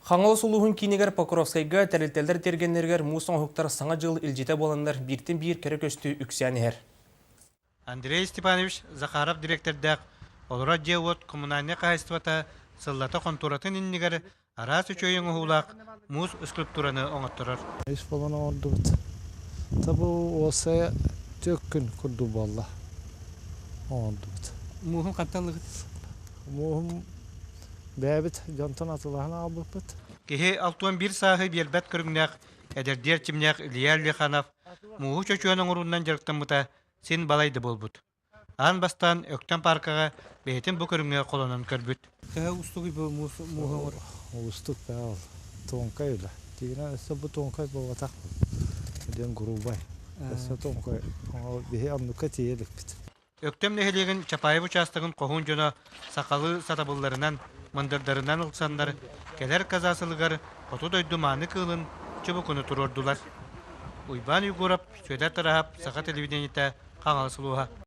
Хаҥалас улууһун киинигэр Покровскайга тэрилтэлэр тиэргэннэригэр муус оҥоһуктар Саҥа дьыл илдьитэ буоланнар бииртэн биир кэрэ көстүү үксээн иһэр. Андрей Степанович Захаров дириэктэрдээх олорор дьиэ-уот коммунальнай хаһаайыстыбата сыллата хонтуоратын иннигэр араас үчүгэй оҥоһуулаах муус скульптураны оҥотторор. Үс буолан оҥордубут. Табы уолсайа түөрт күн курдук буолла оҥордубут. Мууһун хантан ылыгыт? Мууһум бэйэбит дьонтон атылаһан аҕалбыппыт. Киһи 61 сааһы биэрбэт көрүҥнээх эдэрдии эрчимнээх Илья Лиханов мууһу чочуйан оҥоруунан дьарыктаммыта син балай да буолбут. Аан бастаан Өктөм пааркаҕа бэйэтин бу көрүҥҥэ холонон көрбүт. Төһө уустугуй бу муус мууһу оҥорор? Уустук да ол. Тонкай үлэ. Тигинэн өссө бу тонкай буолбатах диэн грубай. Өссө тонкай. Биһи оннукка тиийэ иликпит. Өктөм нэһилиэгин Чапаев учаастагын хоһуун дьоно сахалыы сатабылларынан, мындырдарынан ылсаннар, кэлэр каза сылыгар хоту дойду мааны кыылын чубукуну туруордулар. Уйбаан Егоров, Сүөдэр Тараһап, Саха телевидениетэ, Хаҥалас улууһа.